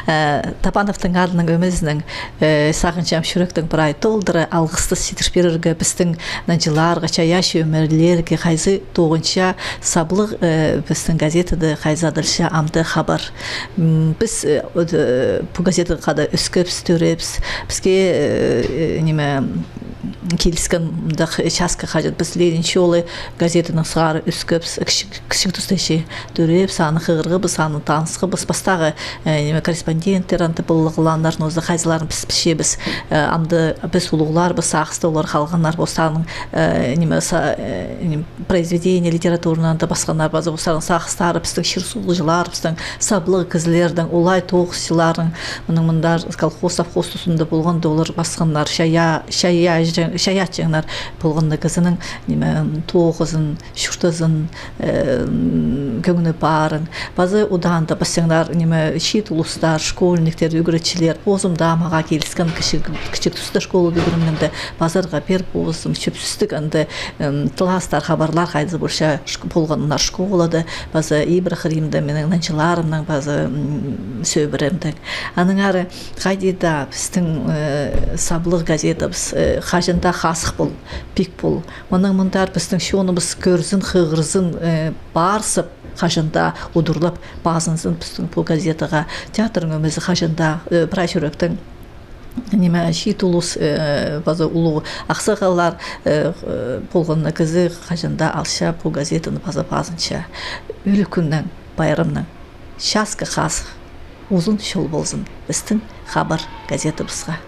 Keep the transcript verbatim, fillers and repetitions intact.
Э, Табановтың адынаң ӧмезінең, э, сағынчам чӱректең прай толдыра алғысты читір пирерге пістің нанҷыларға, чайаачы ӧмелерге, хайзы тоғынча саблығ, э, пістің газетада хайзы адалча амды хабар. М, піс, э, од-, э, пу газетаға хада ӧскебіс, тӧреебіс. Піске, э, э, ниме, киліскен мындағ часха хаҷан піс Ленин чолы газетаның сығара ӧскебіс, кічіг, кічіг туста чи тӧреебіс, аны хығырғабыс, аны танысхабыс. Пастағы, э, ниме, корреспонденттер анда полғлааннар, но за хайзыларын піс пілчебіс, э, амды піс улуғларбыс, сағыста олар халғаннар полза, аның, э, ниме, са-, э, ниме, произведение литератураны анда пасханнар, паза постарының сағыстары, пістің чир-суғҷылар, пістің саблығ кізілернің, олай тоғысчыларның, мының мындар колхоз, совхоз тустарында полғанда олар пасханнар, чайаа-, чайаачы-, чайаачыңнар полғанда кізінің, ниме, тоғызын, чуртазын, э, кӧңні парын. Паза одаанда пасчаңнар, ниме, чиит улустар, школьниктер, ӱгретчілер. Позым даа мағаа киліскен кічіг, кічіг туста школада ӱгренгенде, пазарға пеер позым чӧпсістіг анда, м, тыластар, хабарлар хайзы полча шк-, полғаннар школада, паза ибіре хыринда минің нанҷыларымның, паза, м, сӧбірелерімнің. Аннаңар хайди даа пістің, э, саблығ газетабыс, э, хаҷан даа хазых пол, пик пол. Мының мындар пістің чоныбыс кӧрзін, хығырзын, э, парзып, хаҷан даа удурлап пазынзын пістің пу газетаға. Театрның ӧмезі хаҷан даа, э, прай чӱректең, ниме, чиит улус, э, паза улуғ ахсағаллар, э, э, полған на кізі хаҷан даа алча пу газетаны паза пазынча. Ӱлӱкӱннең, пайрамнаң часха хазых, узун чол ползын пістің «Хабар» газетабысха.